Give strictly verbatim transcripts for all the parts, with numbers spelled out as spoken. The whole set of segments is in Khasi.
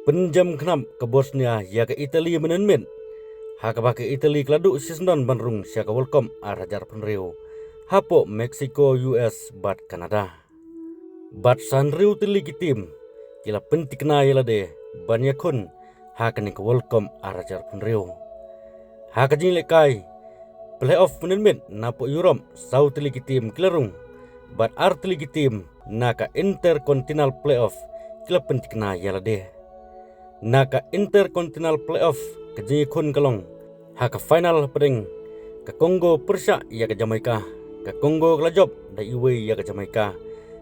Pynjem khnap ka Bosnia ïa ka Italy mynnin miet, ha kaba ka Italy ka la duh shisyndon ban rung sha ka World Cup ar hajar arphew hynriew hapoh Mexico, U S bad Canada. Bad san hynriew tylli ki tim ki la pyntikna ïa lade ban ïakhun ha kane ka World Cup ar hajar arphew hynriew. Ha ka jingïalehkai playoff mynnin miet napoh Europe, saw tylli ki tim ki la rung, bad ar tylli ki tim na ka Intercontinental Playoff ki la pyntikna ïa lade. Na ka Intercontinental Playoff ka jingïakhun ka long ha ka final hapdeng ka Congo pyrshah ïa ka Jamaica. Ka Congo ka la jop da iwei ïa ka Jamaica.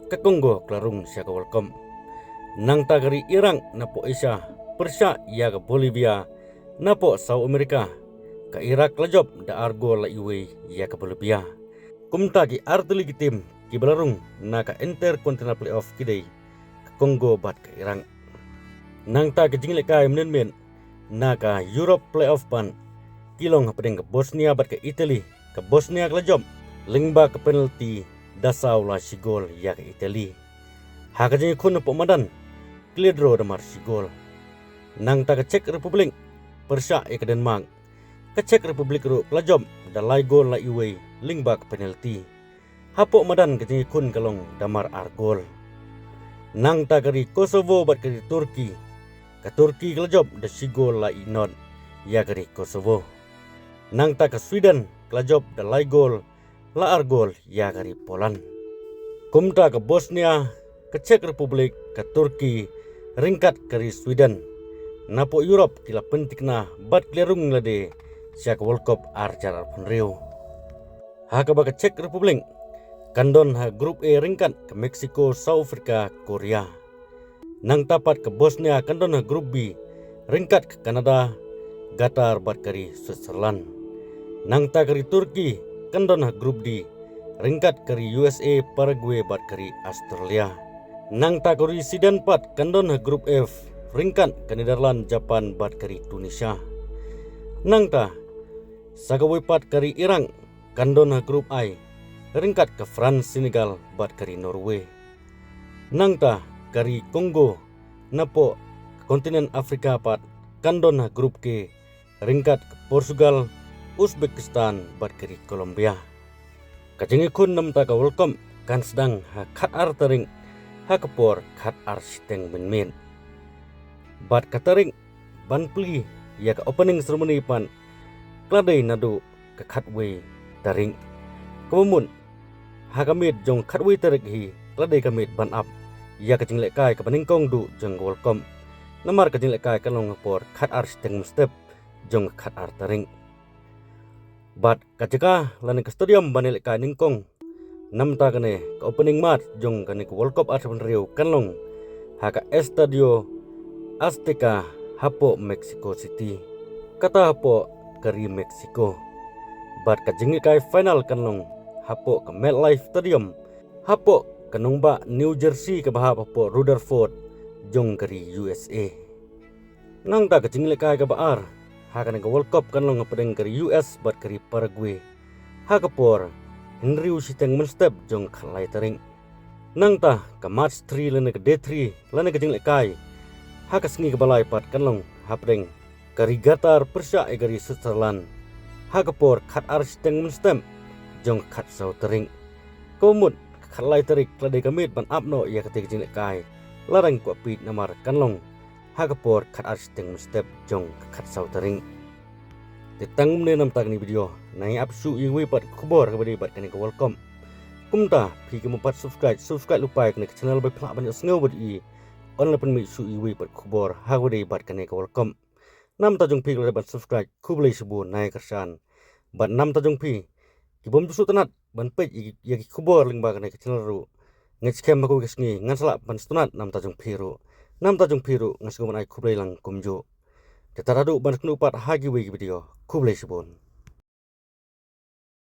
Ka Congo ka la rung sha ka World Cup. Nangta ka ri Iraq napoh Asia pyrshah ïa ka Bolivia napoh South America. Ka Iraq ka la jop da ar gol la iwei ïa ka Bolivia. Kumta ki ar tylli ki tim kiba la rung na ka Intercontinental Playoff ki dei ka Congo bad ka Iraq. Nangta ka jingïalehkai mynnin miet na ka Europe Playoff pat ki long hapdeng ka Bosnia bad ka Italy. Ka Bosnia ka la jop lyngba ka penalty da saw la shi gol ïa ka Italy. Ha ka jingïakhun hapoh madan ki la draw da mar shi gol. Nangta ka Czech Republic pyrshah ïa ka Denmark. Ka Czech Republic ruh ka la jop da lai gol la iwei lyngba ka penalty. Hapoh madan ka jingïakhun ka long da mar ar gol. Nangta ka ri Kosovo bad ka ri Turkey. Ka Turkey ka la jop da shi gol la i not ïa ka ri Kosovo. Nangta ka Sweden ka la jop da lai gol la ar gol ïa ka ri Poland. Kumta ka Bosnia, ka Czech Republic, ka Turkey ryngkat ka ri Sweden napoh Europe ki la pyntikna bad ki la rung lade sha ka World Cup ar hajar arphew hynriew. Ha kaba ka Czech Republic kan don ha Group A ryngkat ka Mexico, South Africa, Korea. Nangta pat ka Bosnia kan don ha Group B ryngkat ka Canada, Qatar bad ka ri Switzerland. Nangta ka ri Turkey kan don ha Group D ryngkat ka ri U S A, Paraguay bad ka ri Australia. Nangta ka ri Sweden pat kan don ha Group F ryngkat ka Netherlands, Japan bad ka ri Tunisia. Nangta sa kawei pat ka ri Iraq kan don ha Group I ryngkat ka France, Senegal bad ka ri Norway. Nangta ka ri Congo napoh ka kontinent Africa pat kan don ha Group K ryngkat ka Portugal, Uzbekistan bad ka ri Colombia. Ka jingïakhun namar ka World Cup kan sdang ha khatar tarik ha ka por khatar shiteng mynmiet. Bad ka tarik ban plie ïa ka opening ceremony pat ka la dei naduh ka khatwei tarik. Kaba mut ha ka miet jong khatwei tarik hi ka la dei ka miet ban ap ïa ka jinglehkai kaba nyngkong duh jong ka World Cup. Namar ka jinglehkai ka long ha por khatar shiteng mynstep jong ka khatar tarik. Bad ka jaka lane ka stadium ban ïalehkai nyngkong namar kane ka opening match jong kane ka World Cup ar hajar arphew hynriew kan long ha ka Estadio Azteca hapoh Mexico City, kata hapoh ka ri Mexico. Bad ka jinglehkai final kan long hapoh ka MetLife Stadium hapoh ka nongbah New Jersey kaba hap hapoh Rutherford jong ka ri U S A. Nangta ka jinglehkai kaba ar ha kane ka World Cup kan long hapdeng ka ri U S bad ka ri Paraguay ha ka por hynriew shiteng mynstep jong ka khatlai tarik. Nangta ka match three lane ka day three lane ka jinglehkai ha ka sngi kaba lai pat kan long hapdeng ka ri Qatar pyrshah ïa ka ri Switzerland ha ka por khatar shiteng mynstep jong ka khatsaw tarik. Kaba mut ka khatlai tarik ka la dei ka miet ban ap noh ïa kata ka jinglehkai, la dang kwah peit namar kan long ha ka por khatar shiteng mynstep jong ka khatsaw tarik. Te tang mynne namar kane ka video, ngan ïa ap shuh ïa kawei pat ka khubor kaba dei bad kane ka World Cup. Kumta phi ki mo pat subscribe, subscribe lypa ïa kane ka channel ba phi lah ban ïohsngew bad i ban ïa pynmih shuh ïa kawei pat ka khubor ha kaba dei bad kane ka World Cup. Namar jong phi ki la dep ban subscribe, khublei shibun, ngan ïa kyrshan. Bad namar jong phi ki bym ju sngewtynnat ban peit ïa ki, ïa ki khubor lyngba kane ka channel ruh, nga ngeit skhem ha kawei ka sngi ngan sa lah ban sngewtynnat namar jong phi ruh. Namar jong phi ruh nga sngew ban ai khublei lang kumjuh. Te tad haduh ban kynduh pat ha kiwei ki video. Khublei shibun.